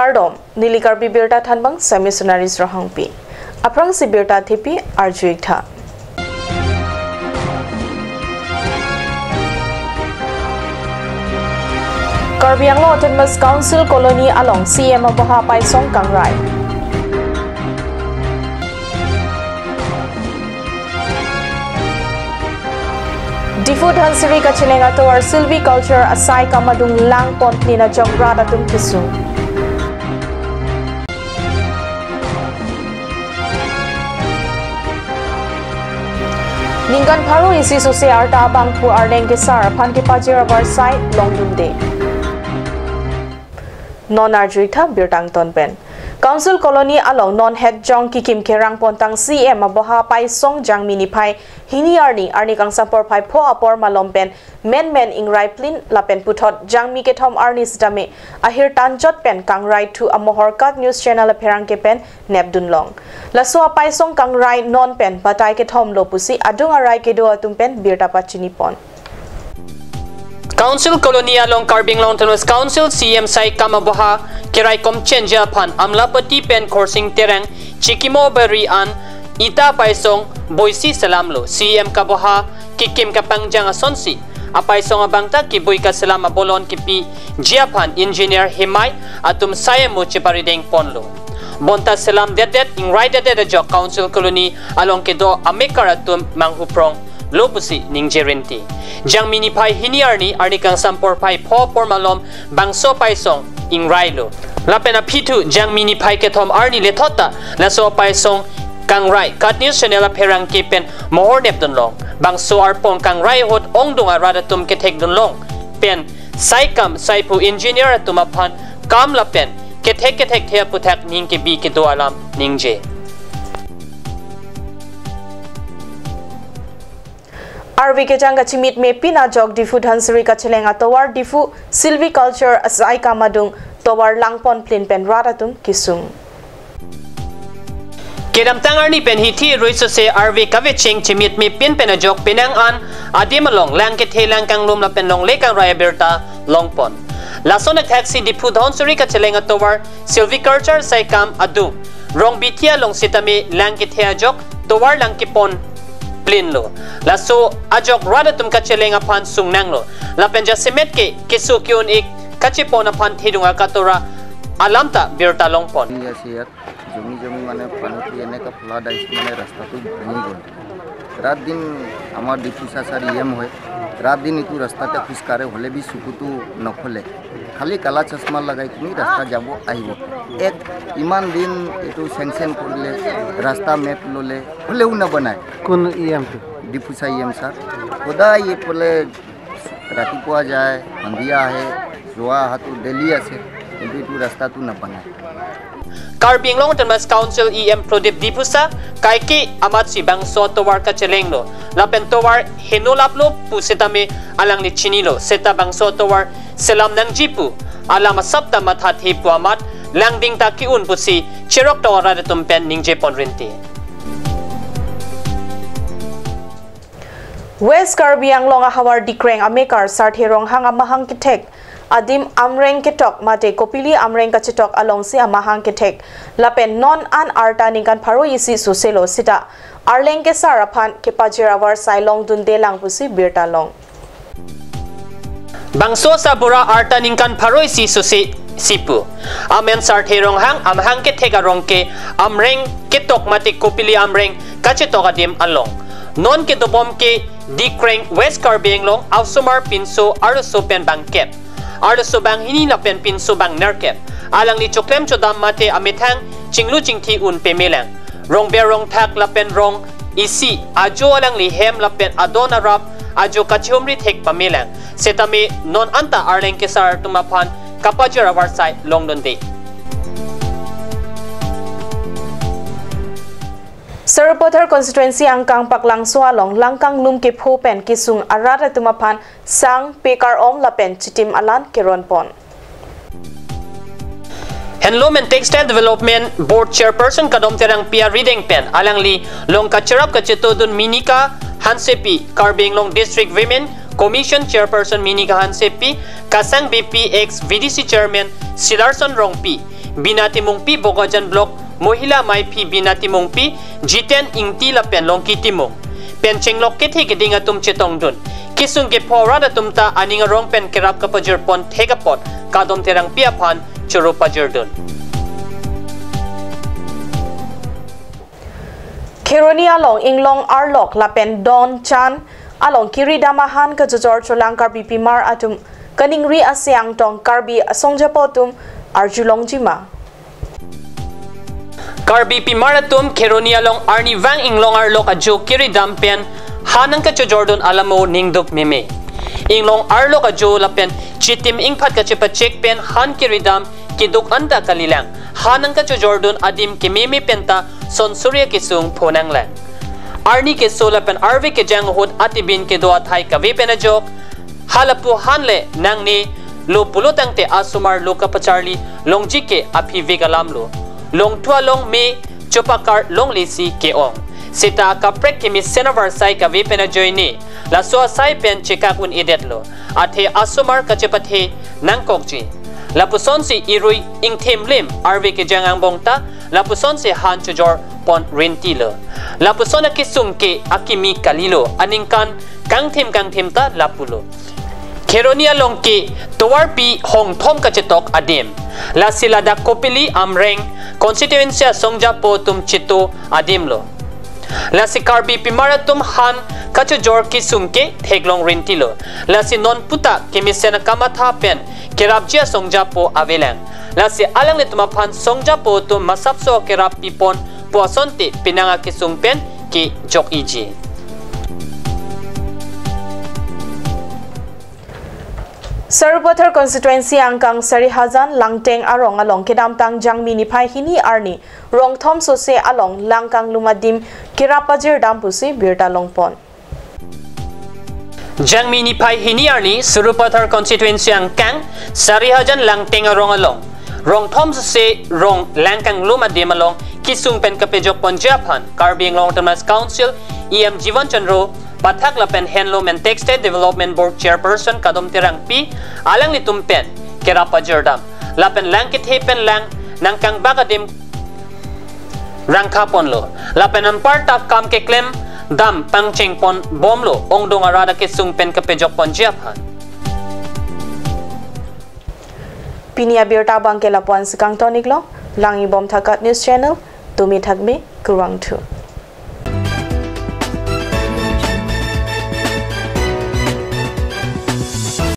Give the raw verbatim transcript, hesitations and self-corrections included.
Kardom, neli Karbi Birta thanbang Sami Sonaris Rohangpi. Aphrangsi birta thepi arju-ik tha. Karbi Anglong Autonomous Council Colony along C M aboha paisong kangrai. Diphu Dhansiri kacheleng atovar Silviculture asai kam adung langpon plin ajok rat atum kesung. Ningkan pharo isi sose arta abangphu Arleng Kesar aphan kepajir avarsai longdunde. Non arju-ik tha birta angton pen. Council Colony along non het jong kekim kerang pontang C M aboha paisong Jangmi niphai hini arni, arni kangsam porphai pho apor malom pen menmen ingrai plin lapen puthot Jangmi kethom arni sitame ahir tanjot pen kangrai thu amohor KAT News Channel apherangke pen nepdun long. Laso apaisong kangrai non pen batai kethom lo pusi adung arai kedo atum pen birta pachini pon. Council Colony along Karbi Anglong Autonomous Council C M sai kam aboha keraikom chenja aphan Amlapati pen Khorsing Terang Chikimo Bari an ita apaisong boisi selam lo. C M kaboha kekim kapangjang asonsi apaisong abang ta keboi kaselam abolon kepiji aphan engineer hemai atum sai amo cheparideng ponlo. Bonta selam detdet ingrai detdet ajok Council Colony along kedo amekar atum manghuprong lo pusi ningje rinti. Jangmi niphai hini arni, arni kangsam porphai pho apor malom bangso paisong ingrai lo. Lapen aphi thu Jangmi niphai kethom arni lethot ta laso paisong kangrai KAT News Channel apherangke pen mohor nepdun long. Bangso arpong kangrai ahut ongdung arat atum kethekdun long pen sai kam saiphu engineer atum aphan kam lapen kethek kethekthe aputhak ning kebi kedo alam ningje. Arve kejang kachimitme pin ajok Diphu Dhansiri kacheleng atovar Diphu Silviculture asai kam adung tovar langpon plin pen rat atum kesung. Kedamtang arni pen hithi rui sose arve kavecheng chimitme pin pen ajok penang an adim along lang kethe lang kanglum lapen longle kangrai abirta longpon. Lason akthaksi Diphu Dhansiri kacheleng atovar Silviculture asai kam adung Rongbithi along sitame lang kethe ajok tovar lang kepon plin lo. Laso ajok rat atum kacheleng aphan sungnang lo. Lapen jasemet ke keso ke-un-ik kachepon aphan thedung akatora alam ta birta longpon. Iya siyak, জমি জমি মানে পানীটো এনেকা ফ্লাড আহিছে, মানে ৰাস্তাটো ভাঙি গ'ল। ৰাত দিন আমাৰ ডিফু চাচাৰ ই এম হয়, ৰাত দিন এইটো ৰাস্তাতে খোজকাঢ়ে, হ'লে বি চকুটো নখোলে, খালি কালা চশমা লগাই কিনি ৰাস্তা যাব আহিব। এক ইমান দিন এইটো চেংচন কৰিলে, ৰাস্তা মেপ ল'লে, হ'লেও নবনায়। কোন ই এমটো? Diphusa E M sir. সদায় এইফালে ৰাতিপুৱা যায়, সন্ধিয়া আহে, যোৱা অহাটো ডেইলি আছে, কিন্তু এইটো ৰাস্তাটো নবনায়। Karbi Anglong Autonomous Council E M Prodip Diphusa kaike amatsi bangso tovar kachelenglo lapen tovar henolaplo pu setame alangli chinilo, seta bangso tovar selam nangji pu alam asap ta mathathe pu amat langding ta ke-un pusi cherok tovar atum pen ningje pon rinti. West Karbi Anglong ahavar Dikreng amekar Sarthe Ronghang amahang kethek adim amreng ketok mate kopili amreng kachetok alongsi amahang kethek. Lapen non an arta ningkan pharo isi soselo sita Arleng Kesar aphan kepajir avarsai longdunde lang pusi birta long. Bangso asarbura arta ningkan pharo isi sose si pu. Amen Sarthe Ronghang, amahang kethek arong ke amreng ketok mate kopili amreng kachetok adim along. Non kedobom ke Dikreng West Karbi Anglong aosomar pinso arloso pen bangkep, arloso banghini lapen pinso bangnerkep. Alangli choklem chodam mate amethang chinglu chingthi un pemelang. Rongber rongthak lapen rong isi ajo alangli hem lapen adon arap ajo kachihumri thek pamelang. Setame non anta Arleng Kesar atum aphan kapajir avarsai longdunde. Sarupathar constituency angkang Paklangso along langkanglum kepho pen kesung arat atum aphan sang pekar-om lapen chitim alan keron pon. Handloom and Textile Development Board Chairperson Kadom Terangpi arideng pen alangli long kacherap kachetodun Minika Hansepi, Karbi Anglong District Women Commission Chairperson Minika Hansepi, Kasang B P ex V D C Chairman Silarson Rongpi, Bina Timungpi, Bokajan Block Mohila Maiphi Bina Timungpi, Jiten Ingti lapen Longki Timung pen chenglok kethe keding atum chetongdun. Kesung kepho rat atum ta aning arong pen kerap kapajirpon thek apot Kadom Terangpi aphan choro pajirdun. Kheroni along inglong arlok lapen don chan along kiri dam ahan kachojor cholang Karbi pimar atum kaningri ase angtong Karbi asongjapo atum arjulongjima. Karbi pimar atum Kheroni along arnivang inglong arlok ajo kiri dam pen han nangkachojordun alamo ningduk meme. Inglong arlok ajo lapen chitim ingphat kachepachek pen han kiri dam keduk anta kalilang. Han nangkachojordun adim kememe penta son suri akesung phonanglang. Arni keso lapen arve kejang ahut atibin kedo athai kave pen ajok, halapu han le nangne lo pulo tangte asomar lo kapacharli longji ke aphi vek alam lo. Longthu along me chopakar longle si ke-ong. Seta akaprek kemesen avarsai kave pen ajoine, laso asai pen chekak un-edetlo. Athe asomar kachepathe nangkokji. Lapusonsi irui ingthemlim arve kejang angbong ta lapusonsi han chojorpon rintilo. Lapuson akesung ke akimi kalilo, aningkan kangthim kangthim ta lapulo. Kheroni along ke tovarpi hongthom kachetok adim. Lasi ladak Kopili Amreng constituency asongjapo atum cheto adimlo. Lasi Karbi pimar atum han kachojor kesung ke theklong rintilo. Lasi non puta kemesen akamatha pen kerapji asongjapo avelang. Lasi alanglitum aphan songjapo atum masapso kerap pipon pu asonte penang akesung pen kejok-iji. Sarupathar constituency angkang Sarihajan Langteng arong along kedamtang Jangmi niphai hini arni rongthom sose along langkanglum adim kerap pajirdam pusi birta longpon. Jangmi niphai hini arni Sarupathar constituency angkang Sarihajan Langteng arong along rongthom sose rong langkanglum adim along kesung pen kapejokponji aphan Karbi Anglong Autonomous Council E M Jivan Chandra Pathak lapen Handloom and Textile Development Board Chairperson Kadom Terangpi alanglitum pen kerap pajirdam. Lapen lang kethe pen lang nangkangbak adim rangkhaponlo. Lapen anparta kam keklem dam pangchengpon bomlo, ongdung arat akesung pen kapejokponji aphan. Pini abirta abangke lapu-an si kangtoniklo, langbom tha KAT News Channel, tumi thakme, kurvangthu.